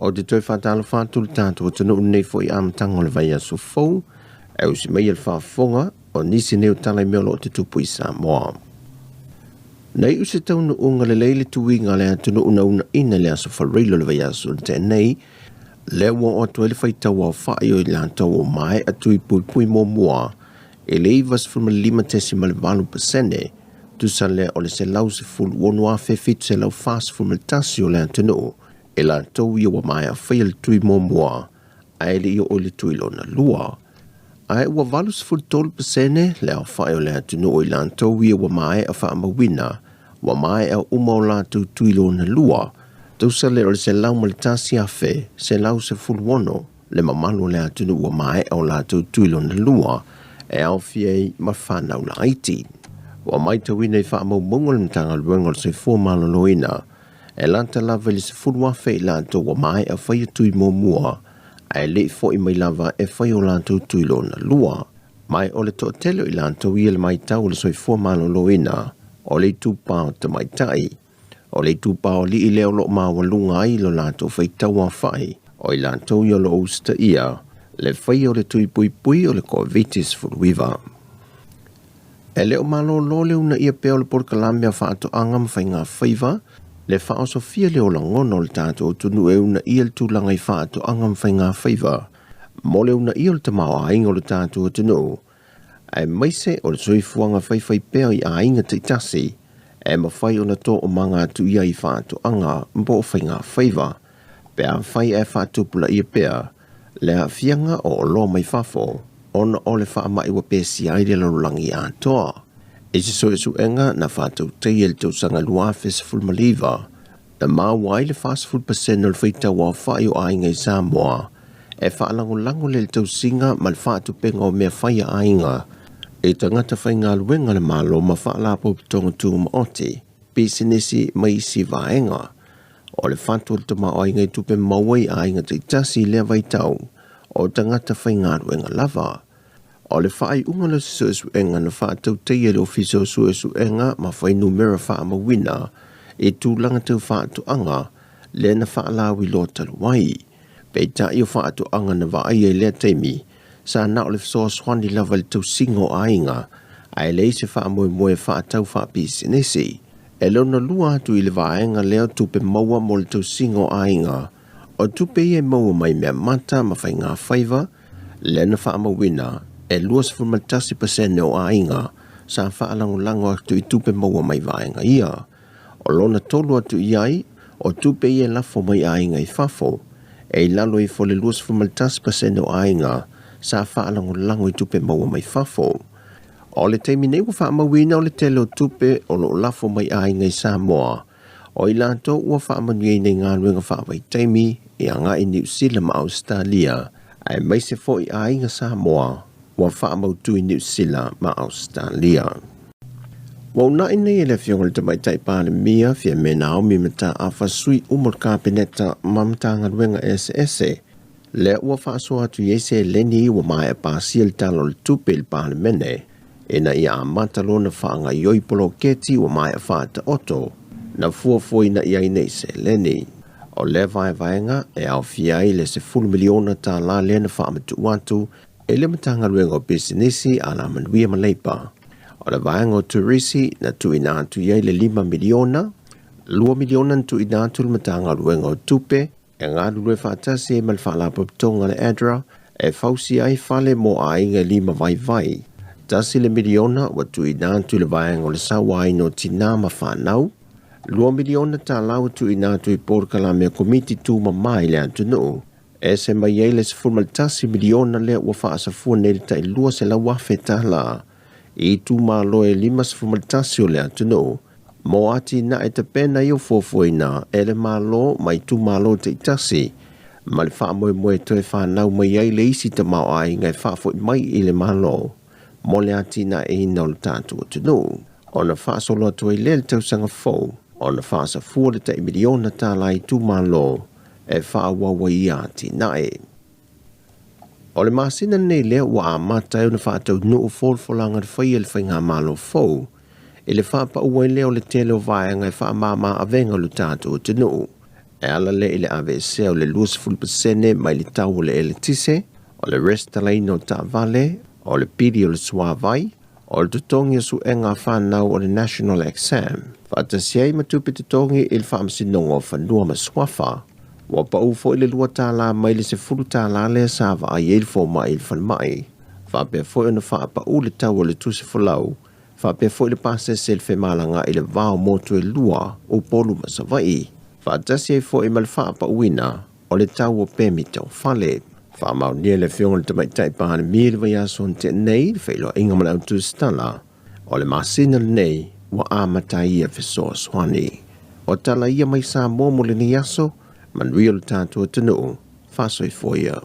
Ou te toe faatalofa atu i le tatou atunuu i lenei foi amataga o le vaiaso fou, e usi mai le faafofoga o nisi nei o tala i mea o lo o tutupu i Samoa. Na iu se taunuuga lelei le tuiga a le atunuu na uunaina i le aso Faraile o le vaiaso na tea nei, lea ua oo atu ai le faitau aofai o i latou ua maea tui puipui muamua i le 95.8%, tusa lea o le 116,741 o le atunuu i latou ia ua maea faia le tui muamua ae le i oo i le tui lona lua. Ae ua 83% le aofai o le atunuu i latou ia ua maea faamauina ua maea uma o latou tui lona lua, tusa lea o le 101,116 le mamalu o le atunuu ua maea o latou tui lona lua e aofia ai ma fanau laiti. Ua matauina i faamaumauga a le Matagaluega o le Soifua Maloloina e lata lava i le 10,000 i latou ua maea faia tui muamua ae le i foi mai lava e fai o latou tui lona lua. Ma o le toatele o i latou ia le matau o le soifua maloloina o le itupa o tamaitai. O le itupa o alii lea o lo o maualuga ai lo latou faitau aofai o i latou ia o lo o usitaia le faia o le tui puipui o le Koviti-19. E le o malolo le uunaia pea o le polokalame a Faatoaga ma Faiga Faiva, le faaosofia lea o lagona o le tatou atunuu e uunaia le tulaga i faatoaga ma faiga faiva mo le uunaia o le tamaoaiga o le tatou atunuu, aemaise o le soifuaga faifaipea i aiga taitasi e mafai ona toomaga atu i ai i faatoaga po o faiga faiva pe afai ae faatupulaia pea le aafiaga o oloa mai fafo ona o le faamai ua pesia ai le lalolagi atoa. I se suesuega na faatautaia i le tausaga 2019, na maua ai le 40% o le faitau aofai o aiga i Samoa e faalagolago le tausiga ma le faatupeina o mea fai a aiga i tagata faigaluega a le Malo ma faalapotopotoga tumaoti, pisinisi ma isi vaega. O le fatu o le tamaoaiga i tupe maua i aiga taitasi i lea vaitau o tagata faigaluega lava. O le faaiuga o se suesuega na faatautaia e le Ofisa o Suesuega ma Fuainumera Faamauina i tulaga tau faatoaga lea na faalauiloa talu ai. Peitai o faatoaga na vaaia i lea taimi, sa na o le fesoasoani lava i le tausiga o aiga, ae leai se faamoemoe faatatau faapisinisi. E lona lua atu i le vaega lea o tupe maua mo le tausiga o aiga, o tupe ia e maua mai mea mata ma faiga faiva, lea na faamauina e 21% o aiga sa faalagolago atu i tupe maua mai vaega ia. O lona tolu atu i ai, o tupe ia e lafo mai aiga i fafo, e i lalo ifo o le 21% o aiga sa faalagolago i tupe maua mai fafo. O le taimi nei ua faamauina o le tele o tupe o lo o lafo mai aiga i Samoa, o i latou ua faamanuiaina i galuega faavaitaimi e agai i Niu Sila ma Ausetalia, aemaise foi aiga Samoa ua faamautu i Niu Sila ma Ausetalia. Ua uunai nei e le Afioga i le Tamaitai Palemia, Fiame Naomi Mataafa, sui uma o le Kapeneta ma Matagaluega eseese, lea ua faasoa atu i ai seleni ua maea pasia le Tala o le Tupe i le Palemene, ina ia amata lona faagaoioi poloketi ua maea faataoto na fuafuaina i ai nei seleni. O lea vaevaega e aofia ai le $10 miliona tala lea na faamatuu atu e le Matagaluega o Pisinisi, Alamanuia ma Leipa. O le vaega o Turisi na tuuina atu i ai le $5 miliona, $2 miliona na tuuina atu le Matagaluega o Tupe e galulue faatasi ai ma le Faalapotopotoga a le ADRA e fausia ai fale mo aiga e lima vaivai. $1 miliona ua tuuina atu i le vaega o le sauaina o tinā ma fanau. $2 miliona ua tuuina atu i polokalame a Komiti Tumama i le atunuu. Ese mai ai le $11 miliona lea ua faasafua nei le tai $200,000 i itumalo e 51 o le atunuu mo atinae tapena ia fuafuaina e le Malo ma itumalo taitasi ma le faamoemoe toe fanau mai ai le isi tamaoaiga e faafoi mai i le Malo mo le atinaeina o le tatou atunuu. Ona faasolo atu ai lea le tausaga fou ona faasafua le tai $1 miliona i itumalo e faaauau ai ia atinae. O le masina lenei lea ua amata ai ona faataunuu folafolaga na faia e le faigamalo fou i le faapaua ai lea o le tele o vaega e faamama avega o le tatou atunuu. E ala lea i le aveesea o le 20% mai le tau o le eletise, o le resitalaina o taavale, o le pili o le suavai, o le totogi o suega a fanau o le National Exam, faatasi ai ma tupe totogi i le Faamasinoga o Fanua ma Suafa. Ua pau foi le $2 mai le $10 lea sa vaai ai le fomai i le falemai. Faapea foi ona faapau le tau o le tusi folau, faapea foi le pasese i le femalagaai i le va o motu e lua, Upolu ma Savaii, faatasi ai foi ma le faapauina o le tau o pemi taufale. Faamaonia e le Afioga i le Tamaitai Palemia i le vaiaso na tea nei le feiloaiga ma le autusitala o le masina lenei ua amata ai ia fesoasoani. O tala ia mai Samoa mo lenei aso, manuia lo tatou atunuu, faasoifua ia.